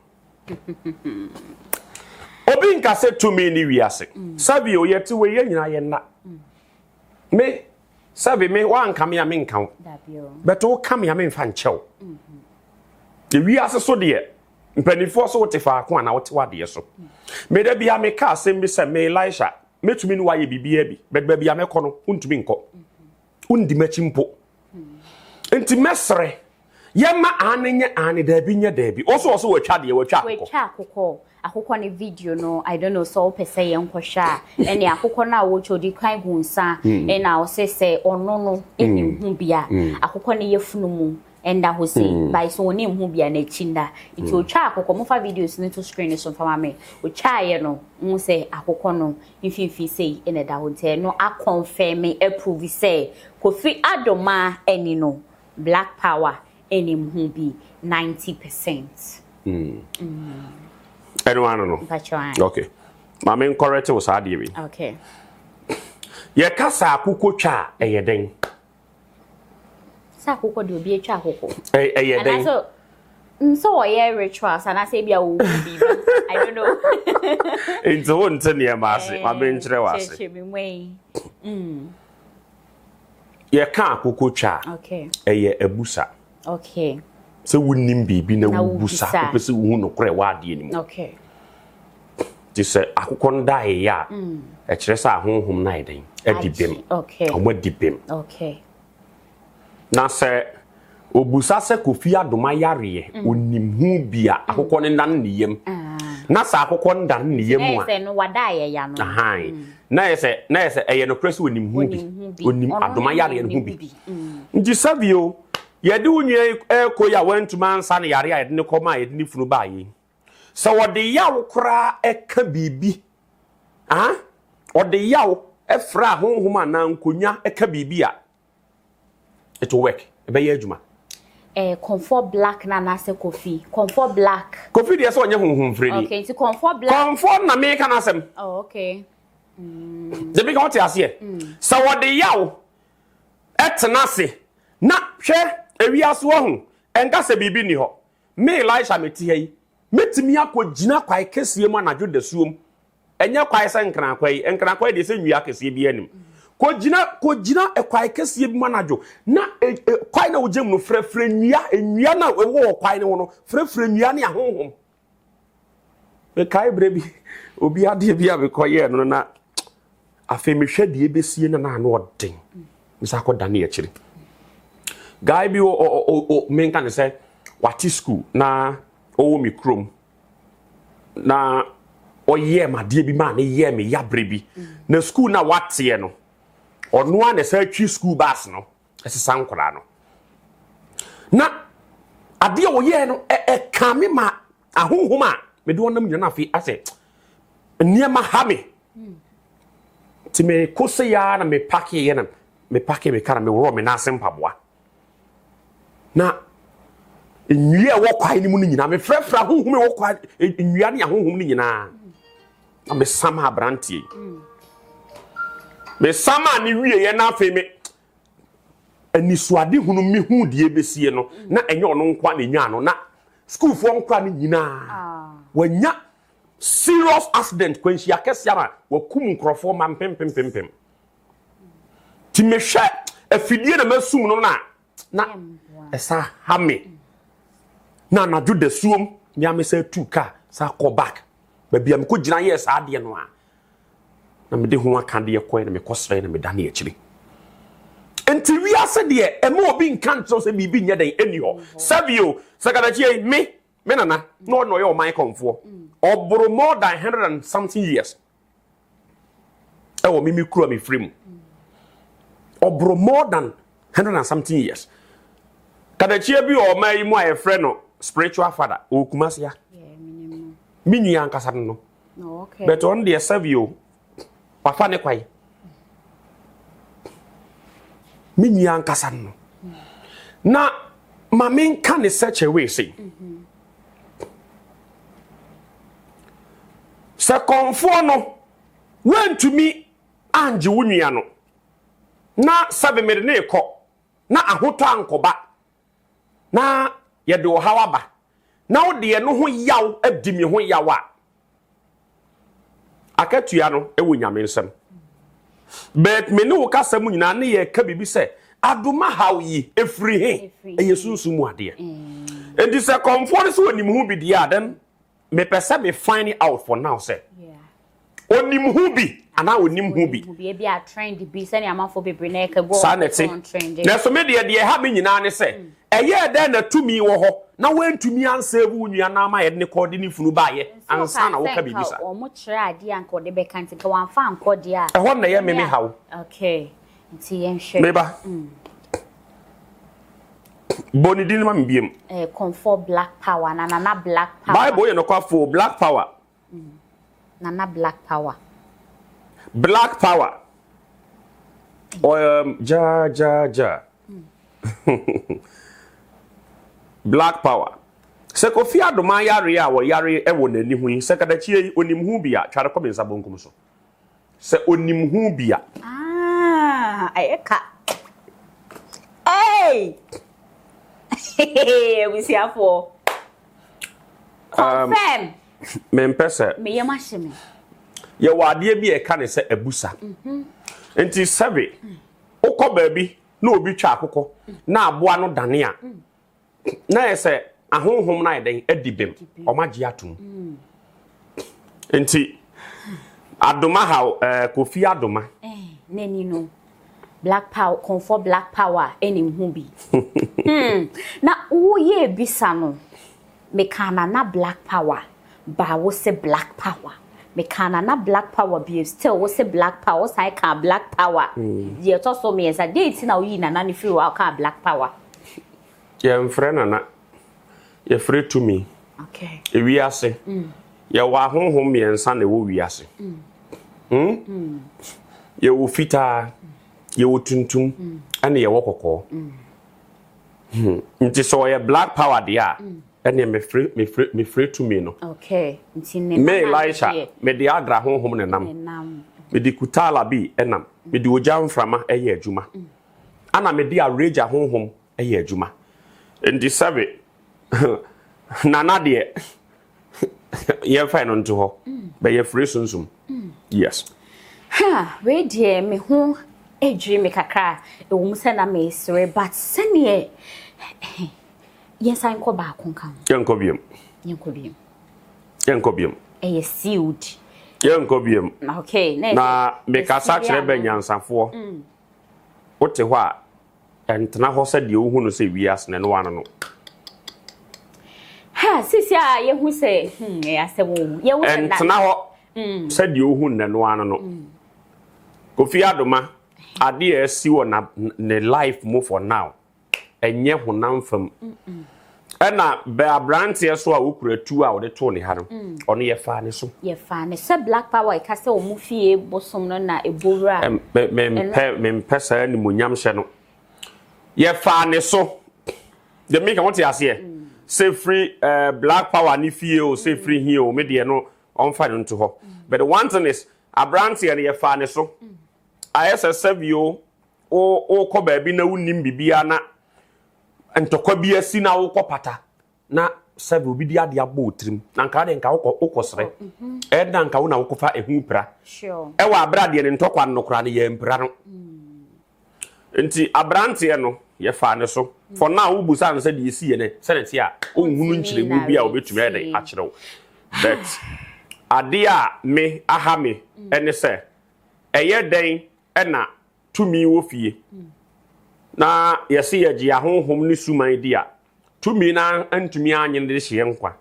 Obi nka sɛ tumi ne wiase. Sɛbi o, yɛte wei yɛn nyinaa yɛn nna. Me, sɛbi me, woanka me a menka wo. But woka me a memfa nkyɛ wo. Ewiase so deɛ, mpanimfoɔ so wote faako a na wote w'adeɛ so. Me da bia meka asɛm bi sɛ me Elisha, mɛtumi ne woayɛ biribiara bi, but baabi a mɛkɔ no, wontumi nkɔ. Wondi m'akyi mpo. Nti mɛsrɛ, yɛma aane nyɛ aane, daabi nyɛ daabi. Wo so wɔ so wɔatwa deɛ, wɔatwa akokɔ. Wɔatwa akokɔ, akokɔ ne video no, I don't know sɛ wopɛ sɛ yɛnkɔhwɛ a, ɛne akokɔ no a wɔtwa ɔdi kan gu nsa, ɛna ɔsɛ sɛ ɔno no ɛnim ho bi a, akokɔ no yɛfunu mu ɛnda hɔ sei, by so ɔnim ho bi a n'akyi nda. Nti ɔtwa akokɔ, mofa videos no to screen so mfa ma me. Ɔtwaeɛ no, hu sɛ akokɔ no mfimfini sei ɛna ɛda hɔ, nti ɛno aconfirm approve sɛ Kofi Adoma ani no, Black Power anim ho bi 90%. Ɛno ano no. Mpatwa. Okay. Ma me ncorrect wo saa adeɛ bi. Okay. Yɛka sɛ akokɔ twa a, ɛyɛ dɛn? Sɛ akokɔ deɛ obi atwa akokɔ. Ɛyɛ dɛn? Anaasɛ nso wɔyɛ rituals anaasɛ ebi a wɔwu biribi. I don't know. Nti wo nte nneɛma ase, ma me nkyerɛ wo ase. Kyerɛkyerɛ me mu yi. Yɛka akokɔ twa a, ɛyɛ abusa. Sɛ wonim biribi na Na wobusa, wobisa. wopɛ sɛ wohu nokorɛ wɔ adeɛ no mu. Nti sɛ akokɔ no da ayɛyɛ a, ɛkyerɛ sɛ ahonhom no ayɛ dɛn? Adi bem. Ɔmo adi bem. Na sɛ obusa sɛ Kofi Adoma yareɛ, onim ho bi a, akokɔ no nane ne yam. Na sɛ akokɔ no dane ne yam Na a, yɛ sɛ no wada ayɛya no. Ahan. Na yɛ sɛ ɛyɛ nokorɛ sɛ onim ho bi. Onim ho bi. Onim Ɔno Adoma ne yareɛ no ho onim bi. bi. Nti sɛbi o, yɛde wo nua yi ɛkɔ yi a wantumi ansa ne yare a yɛde ne kɔma a yɛde ne funu baa yi. Sɛ wɔde yaw koraa ɛka biribi, ah, ɔde yaw ɛfra ahonhom anaa nkonnwa ɛka biribi a, it will work. Ɛbɛyɛ adwuma. Comfort Black na anaasɛ Kofi. Comfort Black. Kofi deɛ sɛ ɔnyɛ honhom frɛni. Okay, nti Comfort Black. Comfort na meka n'asɛm. Oh, okay. Debi ka wote aseɛ. Sɛ wɔde yaw ɛtena ase na hwɛ ewiase wɔ ho ɛnka sɛ biribi nni hɔ. Me Elisha mete ha yi, mɛtumi akɔgyina kwae kɛseɛ mu anadwo dasuom. Ɛnyɛ kwae sɛ nkranakwa yi, nkranakwa yi deɛ sɛ nnua kɛseɛ bi anim. Kɔgyina kwae kɛseɛ bi mu anadwo na kwae na wogyam no frɛfrɛ nnua, nnua na ɛwɔ wɔ kwae no ho no, frɛfrɛ nnua ne ahonhom. Mekae berɛ bi, obi adeɛ bi a mekɔyɛɛ no na afei mehwɛ deɛ ɛbɛsie na na ano ɔden. Mesa akɔdane akyiri. Guy bi o menka ne sɛ wate school na ɔwɔ me kurom na ɔyɛɛ me adeɛ bi maa ne yɛɛ me yabrɛ bi. Na school na wateɛ no, ɔno a na ɛsɛ atwi school bus no ɛsesa nkwadaa no. Na adeɛ a ɔyɛɛ no ɛka me ma ahonhom a mede ɔnam nyina no afei asɛ nneɛma ha me. Nti mekɔ sɛ yaa na mepakeeɛ na mepake me ka na meworɔ me nan ase mpaboa. Na nnua a ɛwɔ kwae no mu no nyinaa mefrɛfrɛ ahonhom a ɛwɔ kwae nnua ne ahonhom no nyinaa na mesama aberanteɛ yi. Mesama ne wieɛ na afei me anisoade hunu mehu deɛ ɛbɛsie no na ɛnyɛ ɔno nkoa na ɛnyaa no na sukuufoɔ nkora no nyinaa wanya serious accident kwanhyia kɛseɛ ama wakum nkurɔfoɔ ma mpempempempem. Nti mehwɛ afidie na masum no na ɛsa ha me na anadwo dasuom nea me sɛ tu kaa sa kɔ back baabi a mekɔ gyina yɛɛ saa adeɛ no a na mede ho aka deɛ kɔɛ na mekɔ srɛ na medane akyiri. Nti wiase deɛ ɛma obi nka nkyerɛw sɛ biribi nyɛ dɛn ɛni hɔ. Sɛbio sɛ kadakyie yi me nana na ɔno ɔyɛ ɔman kɔmfoɔ ɔboro more than 100 and something years ɛwɔ mimi kuro a mefiri mu. Ɔboro more than 100 and something years. Kadakyie bi wɔ ɔman yi mu a yɛfrɛ no spiritual father ɔwɔ Kumasi ha. Me nua ankasa no. Oh, okay. But ɔno deɛ sɛbio wafa ne kwan. Me nua ankasa no. Na ma menka ne such a way sei. Sɛ kɔnfoɔ no woantumi angye wo nua no na sɛbe mede ne kɔ na ahotɔ ankɔba na yɛde ɔhaw aba. na wode ɛno ho yaw adi me ho yaw a, akatua no wɔ Nyame nsam. But me ne wo kasa mu nyinaa ne yɛka biribi sɛ adoma haw yi ɛfiri he? Ɛyɛ sunsum mu adeɛ. Enti sɛ kɔmfoɔ no sɛ ɔnim ho bi deɛ a, then mepɛ sɛ me find out for now sɛ onim ho bi anaa onim ho bi. Saa na ɛte. Nanso me deɛ deɛ ɛha me nyinaa ne sɛ ɛyɛɛ dɛn na tumi wɔ hɔ na woantumi ansave wo nua no ama yɛde ne kɔɔ de ne funu baeɛ ansa na woka biribi saa. Ɛhɔ na ɛyɛ me me haw. Meba. Bɔ ne din ma me biem. Eh, Comfort Black Power na Nana Black Power. Bible yɛ nokwafo Black Power. Nana Black Power. Black Power. Ja ja ja. Black Power. Sɛ Kofi Adoma yare a wɔyare wɔ n'ani ho yi, sɛ kadakyie yi onim ho bi a, tware kɔ me nsa bonkum so. Sɛ onim ho bi a. Ah, ɛyɛ ka. Hey! Abusuafoɔ. Confirm. Mempɛ sɛ. Me yam ahye me. Yɛwɔ adeɛ bi a ɛka ne sɛ abusa. Nti sɛbe wokɔ baabi na obi twa akokɔ na aboa no dane a, na yɛ sɛ ahonhom no ayɛ dɛn adi bem, wɔn agye atom. Nti Adoma haw ɛɛ eh, Kofi Adoma. Eh, n'ani no black power kɔnfɔ black power ɛna ehu bi. Na woyɛ ebisa no meka nana black power ba wo se black power meka nana black power bi still wo se black power wo san ka black power. Deɛ ɛtɔ so mmiɛnsa deɛ ti na woyi nana no firi hɔ a woka black power. Yɛmfrɛ nana, yɛfrɛ tumi. Okay. Ewiase, yɛwɔ ahonhom mmiɛnsa na ɛwɔ wiase. Hmm? Yɛwɔ fitaa, yɛwɔ tuntum, ɛna yɛwɔ kɔkɔɔ. Nti sɛ ɔyɛ black power deɛ a, ɛneɛ mefrɛ mefrɛ mefrɛ tumi no. Okay. Nti ne Me nana Elisha, deɛ. mede agra honhom ne nam. Ne nam. Mede kutala bi nam. Mede ogya mframa ɛyɛ adwuma. Ana mede awerɛgya honhom yɛ adwuma. Nti sɛbe Nana deɛ yɛmfa no nto hɔ bɛyɛ firi sunsum. Yes. Ha, wei deɛ me ho adwiri me kakra. Ɛwɔ mu sɛ na mesere but sɛneɛ yɛnsan nkɔ baako nka ho. Yɛnkɔ biom. Yɛnkɔ biom. Yɛnkɔ biom. Ɛyɛ sealed. Yɛnkɔ biom. Okay. Na mekasa kyerɛ bɛ nyansafoɔ. Wote hɔ a, ɛntena hɔ sɛ deɛ wohu no sɛ wiase no, ɛno ano no. Ha, sisi a yɛhu sɛ, ɛyɛ asɛm o. Yɛhu sɛ na. Ɛntena hɔ sɛ deɛ wohu no ɛno ano no. Kofi Adoma, adeɛ a asi wɔ na ne life mu for now, ɛnyɛ honam fam. Ɛna bɛ aberanteɛ so a wokura tuo a wɔde too ne ha no, ɔno yɛfaa ne so. Yɛfaa ne sɛ Black Power ɛka sɛ wɔn fie bosom no na ɛbɔ wura. Mempɛ mempɛ saa animuonyam hyɛ no. Yɛfaa ne so. Deɛ meka wote aseɛ? Sɛ firi eh, Black Power ne fie o, sɛ firi he o, me deɛ no ɔmfa no nto hɔ. But the one thing is, aberanteɛ no yɛfaa ne so. Ayɛ sɛ sɛbio wo wokɔ baabi na wonnim biribiara na ntɔkwa bi asi na wokɔ pata na sɛbi obi de adeɛ abɔ wo tirim na nka de nka wokɔ wokɔ srɛ ɛda nka wo na wokɔfa ehu pira ɛwɔ abere adeɛ ne ntɔkwa no koraa no yɛ mpira no nti aberanteɛ no yɛfaa ne so for now wobusa no sɛ deɛ esi yɛ ne sɛ ne te a ɔnhunu nkyerɛmu bi a obetumi ayɛ dɛn akyerɛ wo but adeɛ a me aha me ɛne sɛ ɛyɛ dɛn ɛna tumi wɔ fie na yɛse yɛgye ahonhom ne suman di a, tumi no antumi anye ne de hyeɛ nkwa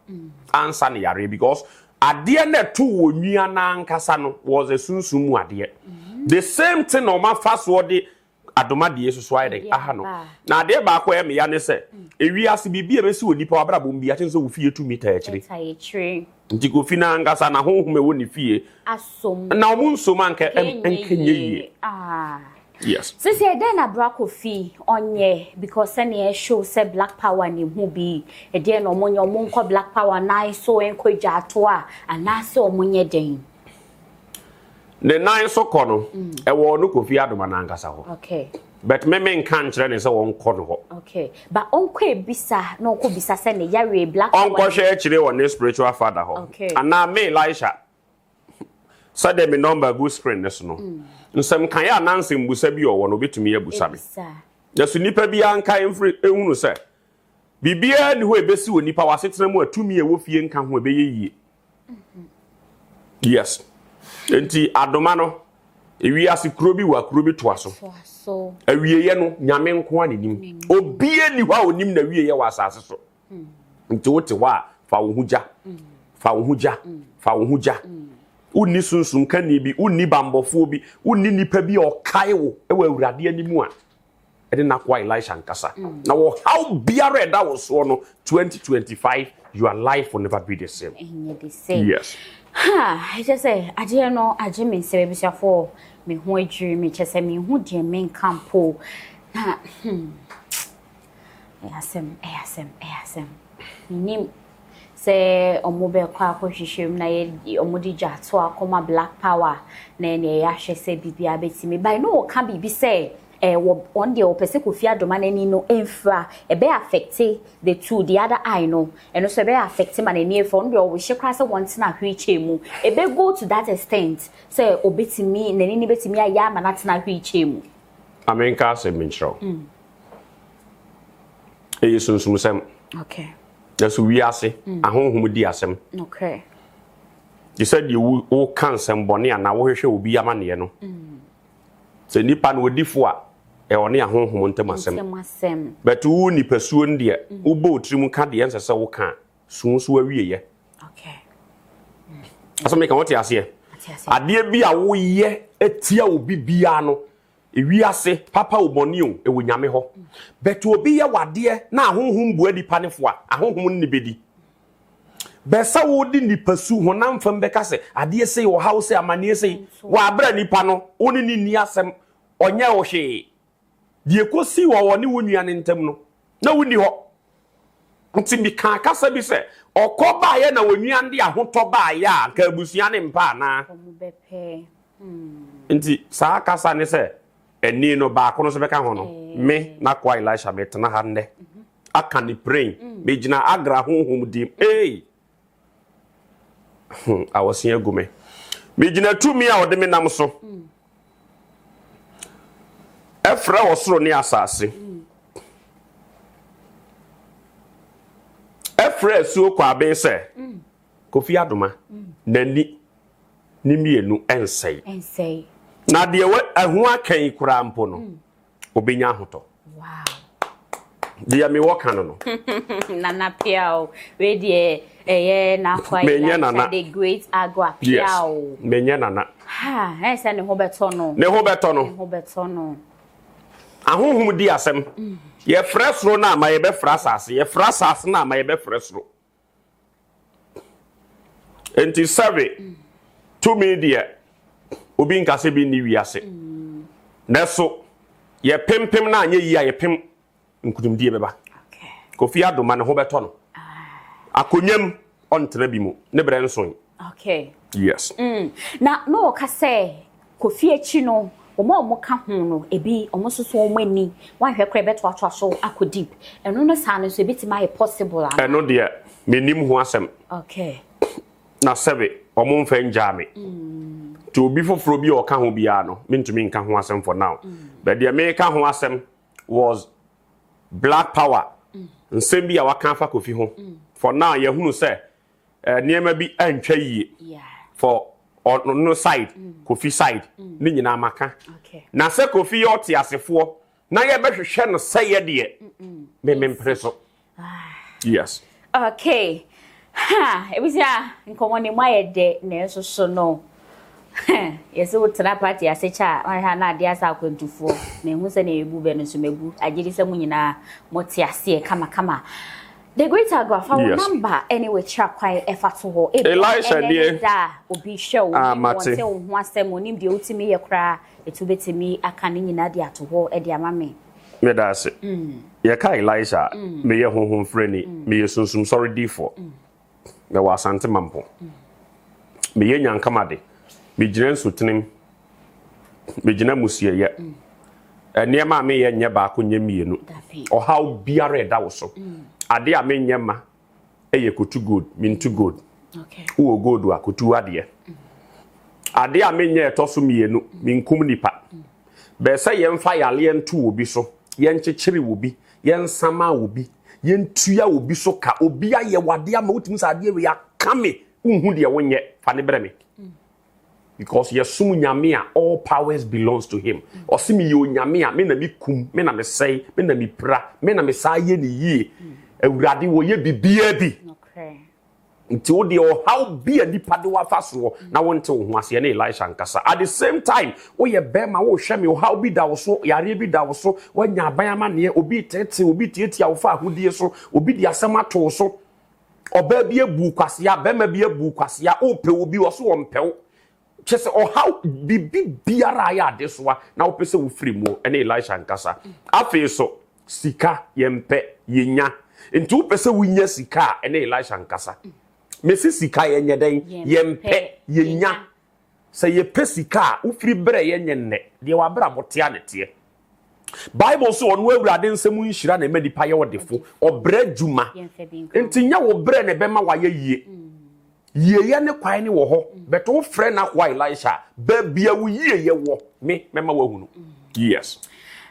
ansa ne yareɛ because adeɛ na ɛto wɔ nwia no ankasa no was a sunsum mu adeɛ. The same thing na ɔma fa soɔ de adoma deɛ soso ayɛ dɛn aha no. Na adeɛ baako a ɛyɛ meya ne sɛ ewiase biribi a ɛbɛsi wɔ nipa wabrabɔ mu bi akyɛn sɛ wo fie tumi taa akyire. Nti Kofi no ankasa na honhom ɛwɔ ne fie asom. Na ɔmo nsom anka ɛnka nyɛ yie. Yes. Sisi ɛdɛn na bra Kofi ɔnyɛ because sɛnea ɛshow sɛ black power ne ho bi ɛdeɛn na ɔmo nyɛ ɔmo nkɔ black power nan so nkɔ dwaato a anaasɛ ɔmo nyɛ dɛn. Ne nan so kɔ no ɛwɔ ɔno Kofi Adoma n'ankasa hɔ. Okay. But me menka nkyerɛ ne sɛ wɔnkɔ no hɔ. Okay. But ɔnkɔ ebisa na ɔnkɔ bisa sɛ ne yareɛ Black Power. Ɔnkɔhwɛ akyire wɔ ne spiritual father hɔ. Okay. Anaa me Elisha, sɛdeɛ me number gu screen no so no, nsɛm kaeɛ anaa nsɛmbusa bi a ɔwɔ no, obɛtumi abusa me. Ebisa. Nanso nnipa biara nkae mfiri nhunu sɛ, biribiara nni hɔ a ɛbɛsi wɔ nnipa wɔ asetena mu a tumi a ɛwɔ fie nka ho a ɛbɛyɛ yie. Yes. Enti adoma no, ewiase kuro bi wɔ kuro bi toa so. Awieeɛ no, Nyame nko ara na nim. Obiara nni hɔ a onim n'awieeɛ wɔ asase so. Nti wote hɔ a, fa wo ho gya. Fa wo ho gya. Fa wo ho gya. Wonni sunsum kani bi, wonni bambɔfoɔ bi, wonni nipa bi a ɔkae wo wɔ Awurade anim a ɛne n'akoa Elisha nkasa. Na ɔhaw biara a ɛda wo soɔ no, 2025, your life will never be the same. Ɛnyɛ the same. Yes. Ha, ɛkyɛ sɛ adeɛ no agye me nsam abusuafoɔ, me ho adwiri me, kyɛ sɛ menhu deɛ menka mpo. Na ɛyɛ asɛm, ɛyɛ asɛm, ɛyɛ asɛm. Menim sɛ ɔmo bɛkɔ akɔhwehwɛ mu na yɛ ɔmo de gya ato akɔma Black Power na ɛne ɛyɛ ahwɛ sɛ biribiara bɛtumi. But na ɔka biribi sɛ ɛɛ wɔ ɔno deɛ ɔpɛ sɛ Kofi Adoma n'ani no mfira, ɛbɛyɛ affect the two, the other eye no, ɛno nso ɛbɛyɛ affect ma n'ani afira. Ɔno deɛ ɔwɔhyɛ koraa sɛ wɔntena wheelchair mu. Ɛbɛ go to that extent sɛ obetumi n'ani no bɛtumi ayɛ ama n'atena wheelchair mu. Amenka asɛm bi nkyerɛ wo. Ɛyɛ sunsumsɛm. Nanso wiase ahonhom di asɛm. Te sɛ deɛ woka nsɛmbɔne anaa wohwehwɛ obi amanneɛ no. Sɛ nipa no odi fo a, ɛwɔ ne ahonhom ntam asɛm. But wo nipasuo no deɛ, wobɔ wo tirim ka deɛ ɛnsɛ sɛ woka a, su so awieɛ. Asɛm meka wote aseɛ? Adeɛ bi a woyɛ atia obi biara no, ewiase papa o bɔne o, ɛwɔ Nyame hɔ. But obi yɛ wadeɛ na ahonhom bua nipa no fo a, ahonhom no ne bɛdi. Bɛ sɛ wode nipasu honam fam bɛka sɛ adeɛ sei, ɔhaw sei, amanneɛ sei, wɔ aberɛ a nipa no wo ne no nni asɛm, ɔnyɛɛ wo hwee. Deɛ ɛkɔsii wɔ ɔne wo nua no ntam no, na wonni hɔ. Nti mekaa kasa bi sɛ, ɔkɔ baeɛ na onua no de ahotɔ baeɛ a, anka abusua no mpɛ anaa? Nti saa kasa ne sɛ, ɛnni no baako no nso bɛka ho no, me, n'akoa Elisha, metena ha nnɛ. Aka ne prɛn. Megyina Agra honhom dim. Ei! Hmm, awɔse agu me. Megyina tumi a ɔde me nam so. Ɛfrɛ ɔsoro ne asase. Ɛfrɛ asuo kwaben sɛ, Kofi Adoma, n'ani ne mmienu ɛnsɛe. Na deɛ ɛho aka yi koraa mpo no, obenya ahotɔ. Wow. Deɛ mewɔ ka no no. Nana Piao. Wei deɛ ɛyɛ n'akwa Menyɛ Nana. The Great Agua Yes. Piao. Menyɛ Nana. Ha, ɛyɛ sɛ ne ho bɛtɔ no. Ne ho bɛtɔ no. Ne ho bɛtɔ no. Ahonhom di asɛm. Yɛfrɛ soro no ama yɛbɛfrɛ asase. Yɛfrɛ asase no ama yɛbɛfrɛ soro. Enti sɛbe tumi deɛ obi nka sɛ bi nni wiase. Nanso yɛpempem no anyɛ yie a yɛpem nkunimdie bɛba. Kofi Adoma ne ho bɛtɔ no. Akonnwa mu ɔntena bi mu ne berɛ nsoe. Okay. Yes. Na na ɔka sɛ Kofi akyi no, wɔn a wɔka ho no, ebi wɔn nso so wɔn ani, wɔanhwɛ koraa ɛbɛtoatoa so akɔ deep. Ɛno no saa no nso ebetumi ayɛ possible anaa? Ɛno deɛ mennim ho asɛm. Okay. Na sɛbe wɔn mfa ngyaa me. Nti obi foforɔ bi a ɔka ho biara no, mentumi nka ho asɛm for now. But deɛ meka ho asɛm was Black Power nsɛm bi a waka afa Kofi ho. For now yɛhunu sɛ nneɛma bi antwa yie for ɔno side, Kofi side, ne nyinaa maka. Na sɛ Kofi yɛ ɔteasefoɔ na yɛbɛhwehwɛ no sɛyɛ deɛ, me mempere so. Yes. Okay. Ha, ebisia nkɔmɔ ne mu ayɛ dɛ nanso so no. Yɛsɛ wotena party ase kyɛ a, wɔhwɛ na adeɛ asa akwantufoɔ. Mehu sɛ na yɛbu bɛ no nso mabu. Agye di sɛ mo nyinaa mote aseɛ kamakama. The Great Agua, fa wo number ɛne w'akyira kwan ɛfa to hɔ. Ebia Elisha ɛnɛ nie. ne da a obi hwɛ wo, Ah, onim mate. wɔnte wo ho asɛm, onim deɛ wotumi yɛ koraa, ɛtu bɛtumi aka ne nyinaa de ato hɔ de ama me. Meda ase. Yɛka Elisha a, meyɛ honhom frɛni, meyɛ sunsum sɔre difoɔ. Mewɔ Asante Mampong. Meyɛ nyankamade. Megyina nsutenem. Megyina musieyɛ. Nneɛma a meyɛ nyɛ baako nyɛ mmienu. Ɔhaw biara ɛda wo so. Adeɛ a menyɛ ma ɛyɛ kotu gold, mentu gold. Wowɔ gold a kotu adeɛ. Adeɛ a menyɛ ɛtɔ so mmienu, menkum nipa. Bɛɛ sɛ yɛmfa yaleɛ nto obi so, yɛnkyekyere obi, yɛnsama obi, yɛntua obi so ka. Obi ayɛ wadeɛ ama wotumi sɛ adeɛ wei aka me, wonhu deɛ wonyɛ, fa ne brɛ me. Because yɛsom Nyame a all powers belongs to him. Ɔse meyɛ Onyame a me na mekum, me na mesɛe, me na mepira, me na mesaa yɛ ne yie. Awurade wɔyɛ biribiara bi. Nti wo deɛ ɔhaw bi a nipa de wafa soɔ na wonte wo ho aseɛ ne Elisha nkasa. At the same time, woyɛ bɛrima wohwɛ me, ɔhaw bi da wo so, yareɛ bi da wo so, woanya aban amanneɛ, obi tete, obi tietia wo fa ahodie so, obi de asɛm ato wo so, ɔbaa bi abu kwasea, bɛrima bi abu kwasea, wopɛ obi wɔ so wɔmpɛ wo. Kyɛ sɛ ɔhaw biribi biara ayɛ adesoa na wopɛ sɛ wofiri mu, ɛne Elisha nkasa. Afei so, sika yɛmpɛ, yɛnya. Nti wopɛ sɛ wonya sika a, ɛne Elisha nkasa. Mesi sika yɛnyɛ dɛn? Yɛmpɛ, yɛnya. Sɛ yɛpɛ sika a, wofiri berɛ yɛnyɛ nnɛ, deɛ wabrabɔ tea ne teɛ. Bible so ɔno Awurade nsɛm nhyira na ɛma nipa yɛ ɔdefo. Ɔbrɛ dwuma. Nti nyɛ wo brɛ na ɛbɛma wayɛ yie. Yieyɛ ne kwan ne wɔ hɔ. Bɛtɛ wofrɛ n'akoa Elisha, baabi a wo yieyɛ wɔ, me mɛma woahunu. Yes.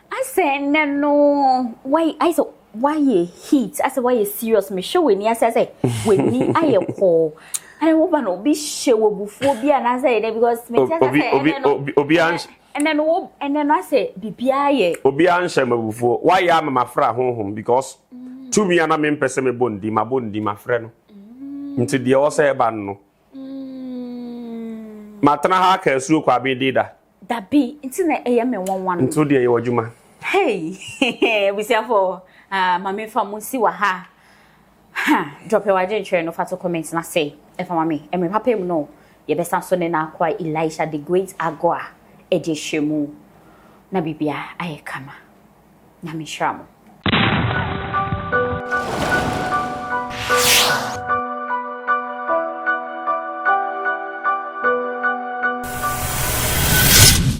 Asɛ nnɛ no, why ayɛ wayɛ heat, asɛ wayɛ serious, mehwɛ w'ani asɛ sɛ w'ani ayɛ kɔɔ. Ɛna woba no obi hyɛ wɔ bufuo bi anaasɛ yɛ dɛ because mete asɛ sɛ ɛnɛ no obi anhyɛ ɛnɛ no wo ɛnɛ no asɛ biribiara yɛ. Obi anhyɛ ma bufuo. Wayɛ ama mafra honhom because tumi a na mempɛ sɛ mebɔ ndi, mabɔ ndi, mafrɛ no. Nti deɛ ɔwɔ sɛ ɛba no, matena ha aka asuo kɔ abɛdi da. Dabi, nti na ɛyɛ me nwanwa no. Nti wo deɛ yɛwɔ adwuma. Hey, abusuafo, maame fa mo si wɔ ha. Ha, drop your adwenkyerɛ no fa to comment na say ɛfa ma me. Ɛmɛ papa mu no, yɛbɛsan so ne n'akoa Elisha the Great Agoa ɛde ahyɛ mu. Na bibia ayɛ kama. Nyame nhyira mo.